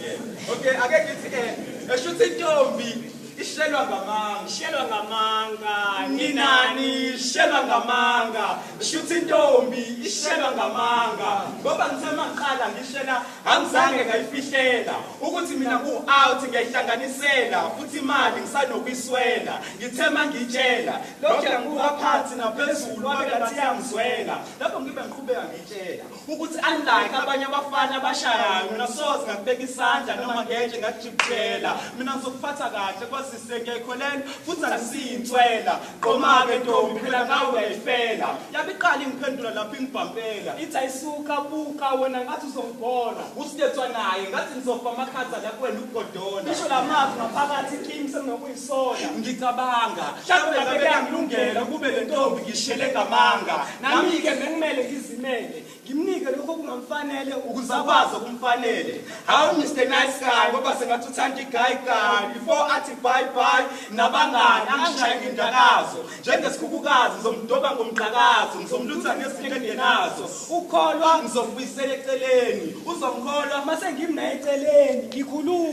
ke. Okay, ake ngithi eshuthi intombi ishelwa ngamanga. Shelwa ngamanga. Ninani shelwa ngamanga. Shuthi intombi ishelwa ngamanga. Ngoba ngithe mangiqala ngishela angizange ngayifihlela ukuthi mina ku out ngiyayihlanganisela futhi imali ngisanokuyiswela. Ngithe mangitshela lokho ngibuka phansi naphezulu wabe ngathi iyangizwela. Lapho ngibe ngiqhubeka ngitshela ukuthi unlike abanye abafana abashayayo mina soze ngakubeka isandla noma ngetshe ngakujikujela. Mina ngizokuphatha kahle kwazise ngiyayikholelwa futhi angisiyinswela. Qoma-ke ntombi phela nawe uyayifela. Yabe iqala ingiphendula lapho ingibhampela. Ithi ayisuka buka wena ngathi uzongibona. Usilethwa naye ngathi ngizofa amakhaza la kuwena ukugodola. Isho la mazwi ngaphakathi kimi senginokuyisola. Ngicabanga mhlawumbe ngabe kuyangilungela ukube le ntombi ngishele ngamanga. Nami-ke bengimele ngizimele, ngimnike lokho okungamfanele ukuze akwazi okumfanele. Hawu Mr Nice Guy ngoba sengathi uthanda i-guy guy. Before athi bye bye nabangani angishaye ngendakazo. Njengesikhukukazi ngizomdoba ngomqhakazo, ngizomlutha ngezinto engenazo. Ukholwa Ngizokubuyisela eceleni. Uzongikholwa mase ngimi naye eceleni ngikhuluma.